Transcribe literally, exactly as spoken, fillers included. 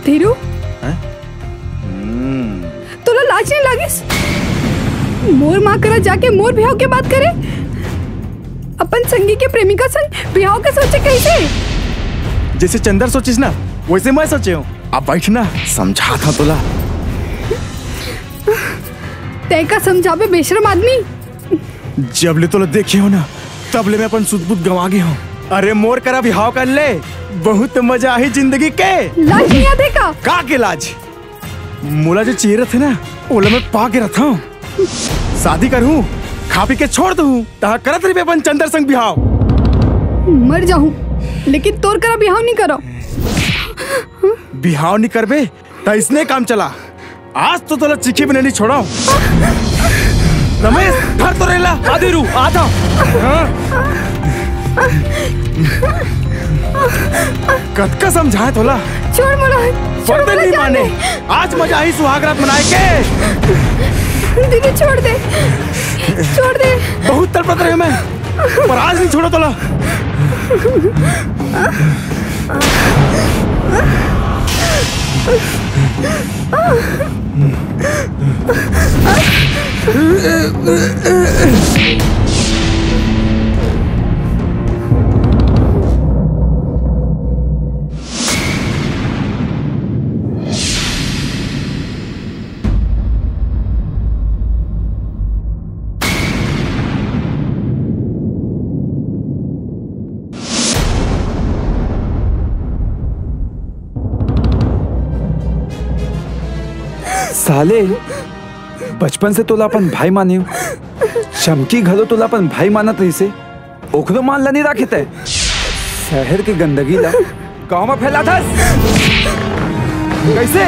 धीरू, तोला लाज नहीं लागिस? मोर माँ करा जाके मोर बिहाव के बात करे, अपन संगी के प्रेमिका संग बिहाव के सोचे कैसे? जैसे चंदर सोचिस ना, वैसे मैं सोचे हूँ। अब बैठ ना, समझा था तोला। तै का समझाबे, बेशरम आदमी? जब ले तोला देखे हो ना, तब ले मैं अपन सुध बुध गंवा गे हूँ। अरे, मोर करा बिहाव कर ले, बहुत मजा आही जिंदगी के। लाज नहीं आथे का? का के लाज? मोला जो चाहिए रथे ना, ओला मैं पा के रथंव। शादी करहूँ, खा पी के छोड़ दूँ, तहाँ करत रहिबे अपन चंदर संग बिहाव। मर जाहूँ, लेकिन तोर करा बिहाव नहीं करव। बिहाव नहीं करबे, त इसने काम चला। आज तो तोला चीखे बिना नहीं छोड़व। रमेश, धर तो रेला। आ धीरू, आ था। हाँ। कतका समझाए तोला। छोड़ मोला, छोड़ पता मोला, नहीं जान माने। दे। आज मजा आही सुहाग रात मनाए के। धीरू, छोड़ दे, छोड़ दे। बहुत तड़पत रहे मैं, पर आज नहीं छोड़व तोला। साले, बचपन से तोला अपन भाई माने हूँ। चमकी घलो तोला अपन भाई मानत रहिसे, ओकरो मान ल नहीं राखे तै। शहर के गंदगी ला गाँव में फैलाथस। कैसे?